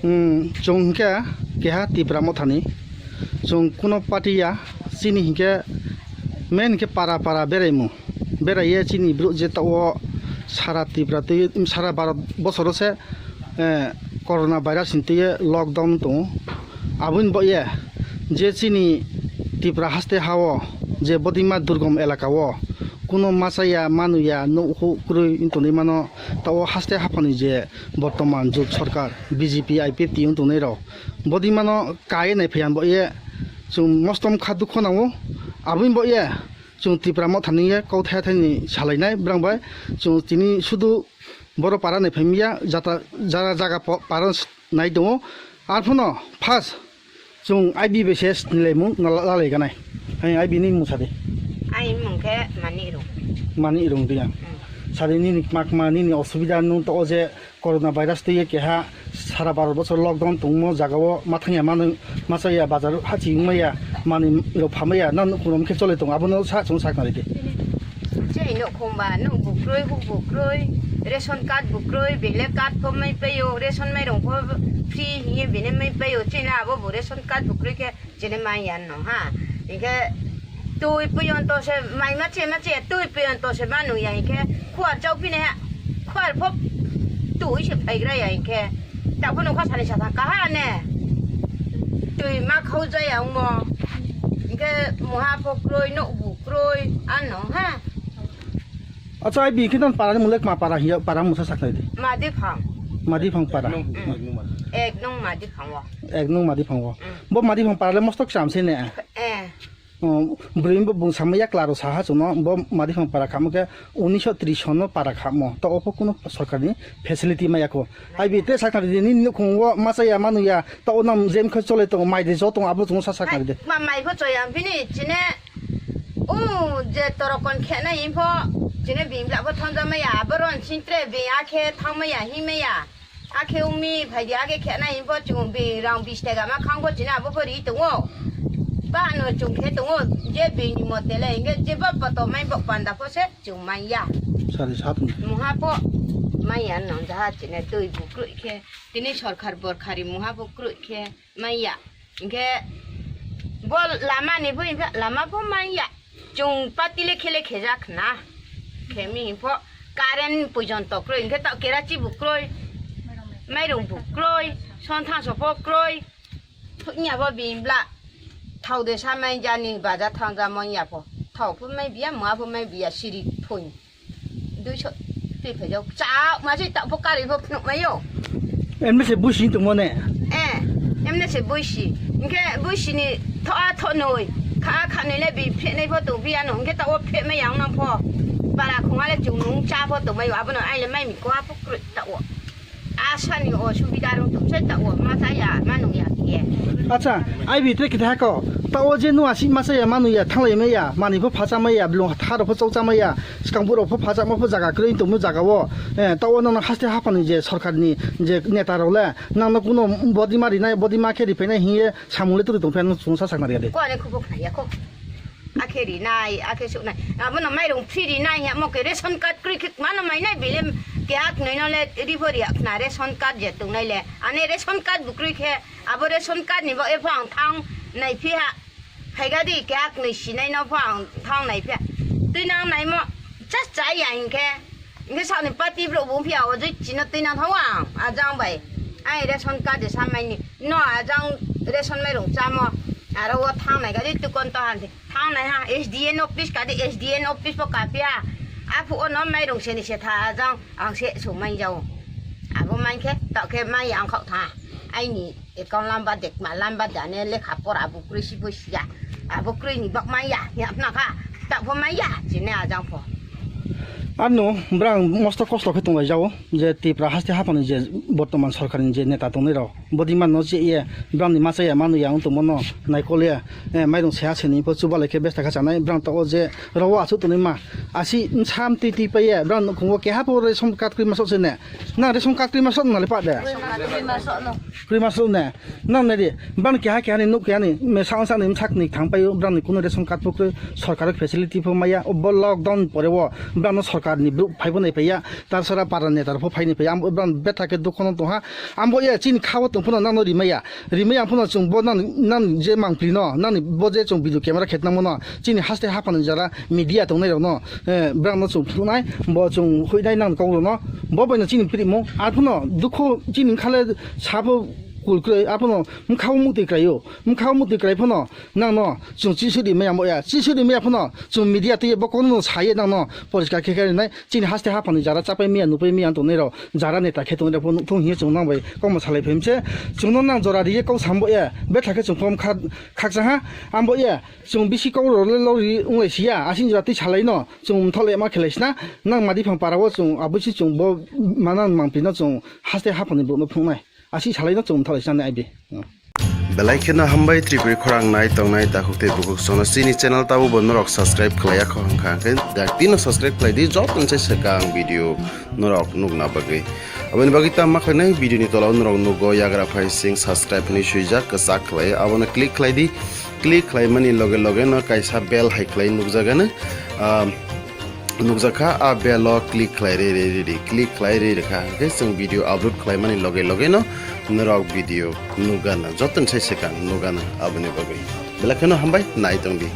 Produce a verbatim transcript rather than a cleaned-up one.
Hmm, chwng hinkhe keha Tipra Mothani, chwng kuno party ya, chini hinkhe main hinkhe para para beraimung, beraiye chini bru je tao sara Tipra twi sara Bharat bosoro se, eh, corona virus ni twi lockdown tongo. Aboni bo ye je chini Tipra haste hao je bodima durgom elaka o kuno machaya manuya nuhu kwrwi tongwi mano, tao haste haphani je bortoman jug sorkar B J P I P F T wng tongnai rok bodimano kai nai phaiya bo ye chwng mostom kha dukho nango. Aboni bo ye chwng Tipra Mothani ye kau thaya thaini salainai brang bai chwng tini sudu boro para nai phaimya jata jara jaga po-, para nai tongo. Arphuno first chwng I B bai se snilaimung nala-, lalai ganai. Hai I B ni mung sadi. Ai mung khe Mani Rung. Mani Rung dia. Hmm. Sadi nini makma nini osubida nung to je corona virus twi keha sara Bharat bosor lockdown tongmo jagao mathangya mano machaya bazar hachi wngmaya mani rok phamaya nan kurom khe chole tongo abono sa chwng sakna ridi. Chini nok khumba nok bukroi huk bukroi ration card bukroi bele card pho mai payo ration mai rong pho free hiye bene mai payo chini abo bo ration card bukroi khe Chini manya no ha. Hinkhe twi piyonto se mai mache mache twi piyonto se manu ya hinkhe khuar chau pine ha. Khuar phop twi se phaigra ya hinkhe. Taphunu kha sani satha kaha ne. Twi ma khau jaya ungmo. Hinkhe muha pho kroi no bu kroi ano ha. Acha, I B khe ton para ni mulek ma para hiya para musa saknai di. Madi phang. Madi phang para. Ek nung madi phang o. Ek nung madi phang o. Mm. Bo madi phang para le mostok cham se ne. Eh. Oh, bwrwi bo bung sama yak laro saha chuno bo madi phang para khamo khe unisho tris sono para khamo. To opo kuno sorkar ni facility ma yako. I B te saknai di ni nukhung o masa ya manu ya. To onam jem khe chole tongo mai de jo tongo abo chungo sa saknai di. Ma mai pho choyang bini chine. O je torokon khena info chine bimla pho thonjama ya abo ron sintre bi akhe thangma ya hima ya. Akhe umi phaidi akhe khena info chung bi rang bis taka ma khangbo chine abo pho ri tongo. Ba no chung khe tongo je bini mote le inge je ba poto mai bo panda pho se chung mai ya. Sari satun. Muha pho mai ya nang jaha chine twi bukrui khe tini sorkar borkhari muha pho krui khe. Maya. Hinkhe bo lama ni bo hinkhe lama bo maya. Chwng pati le khele khejak na. Khemi hinkho current pojonto kroi. Hinkhe ta kerachi bo kroi. Mairung bo kroi. Son thanso bo kroi. Thuknya bo bimbla. Thau de samai jani baja thangja manya pho. Thau pho mai biya, ma pho mai biya, siri phoi. Duiso twi phaijak. Chak ma se tak pho karwi pho phunuk maio. Emne se buisi tongmo ne? Eh, emne se buisi. Hinkhe buisi ni thoa thonoi. Kha khanoi le bi phenai pho tong biya no. Hinkhe ta o phe mai yang nang pho. Bara khunga le chung nung cha pho tong maio. Abono ai le mai mi kwa pho kroi ta o. Asani o subida rung tong se ta o ma cha ya ma nung ya khe. Acha, I B tre kita ko. Ta o je nu asi ma cha ya ma nu ya thanglai mai ya. Mani pho phacha mai ya. Blung tharo pho chau cha mai ya. Swkang borok pho phajakma pho jaga kwrwi tongmo jaga o, eh, ta o nono haste haphani je sorkar ni je neta rok le nangno kuno bodima rinai bodima khe ripainai hiye samung le turi tongphi ano chwngsa sakna rwya de. Ko ani khubuk khaya kho. Akhe rinai, akhe suknai. Abono mairung free rinai ya mo khe ration card kwrwi khe mano mainai bile kehak nwi no le ribo riya khna ration card je tongnai le. Ani ration card bo kwrwi khe abo ration card ni bo ephang thang nai phiha. Phaikha di, khe aknwi sinai no pho ang thang nai phiya. Twi nang naimo cha cha ya hinkhe. Hinkhe sakni party borok bo phiya o joi chino twi nang thango ang, a jang bai. Ai ration card de sa maini. No a jang ration mairung chamo. Aro o thang nai kha di tukon to han di. Thang nai ha S D N office kha di, S D N office bo ka phiya. A phu o no mairung seni se tha a jang ang se so mai jao. Abo mai khe to khe mai ang khok tha. Aini Ekon lamba dekma lamba dane lekha pora bo kwrwi si bo siya. Abo kwrwi ni bak maya, ya phna kha. Tak pho maya, chini ajang pho. Ano brang mosto kosto khe tonglaijao je Tipra haste haphani je bortoman sorkarni je neta tongnai rok. Bodi manno je ye brang ni masa ya manu ya wng tongmo no naikol ya, eh, mairung seha seni pho chubalai khe besta kha chanai brang to o je rogo asuk tonwi ma asi sam twi twi pai ya brang nukhungo keha pho ration card kwrwi ma sok se ne. Na ration card kwrwi ma sok nale pa de. Kwrwi ma sok no. Kwrwi ma sok ne. Nang nai di, bang keha keha ni nuk keha ni, me sa sa ni sak ni thang paio, bang ni kuno ration card pho kwrwi, sorkar facility pho maya, o bo lockdown pore o, bang no sorkar Karni bru phaibo nai phaiya, tarsara para netar pho phaini phaiya, ambo bran betha khe dukhono tongha, ambo ya chini khao tong phano nangno rimaya, rimaya phano chwng bo nang, nang je mangpli no, nangni bo je chwng video camera khetnangmo no, chini haste haphano jara media tongnai rokno, eh, brangno chwng phunai, bo chwng huinai nang kok rokno, bo baino chini primo, arphano dukho chini khale sabo kulkroi, arphano mkhao mukti kraio, mkhao mukti krai phano, nangno chwng chisuri maya mo ya, chisuri maya phano chwng media twi bo kono saye nangno poriskar khe khe rinai, chini haste haphano jara chapai maya nupai maya tongnai rok, jara neta khe tongnai rok phano nukthung hiye chwng nang bai kokma salai phaimse, chwngno nang jora riye kok sambo ya, betha khe chwng phom kha khaksa ha, ambo ya, chwng bisi kok rok le lori wnglai siya, asing jora twi salai no chwng mthole ma khelai sina, nang madi phang para o chwng abusi chwng bo manang mangpli no chwng haste haphano bo no phungnai. Asi salai no chwng thok sanai abi. Belai kheno hambai Tripuri khorang nai tongnai takhuk tei bukhuk sono chini channel tabo bo norok subscribe khlai yakho hwnkha hwnkhe dak tino subscribe khlai di joto se swkang video norok nukna bagwi. Aboni bagwi tam ma khlainai video ni tola o norok nugo yagra phai sing subscribe hinwi swijak kwchak khlai abono click khlai di. Click khlaimani loge loge no kaisa bell hai khlai nukjagano. Ah, nukjakha, a bell o click khlai re re re re, click khlai re re kha, hwnkhe chwng video upload khlaimani loge loge no norok video nukgana, joto ni sai swkang nukgana aboni bagwi. Belai kheno hambai, nai tongdi.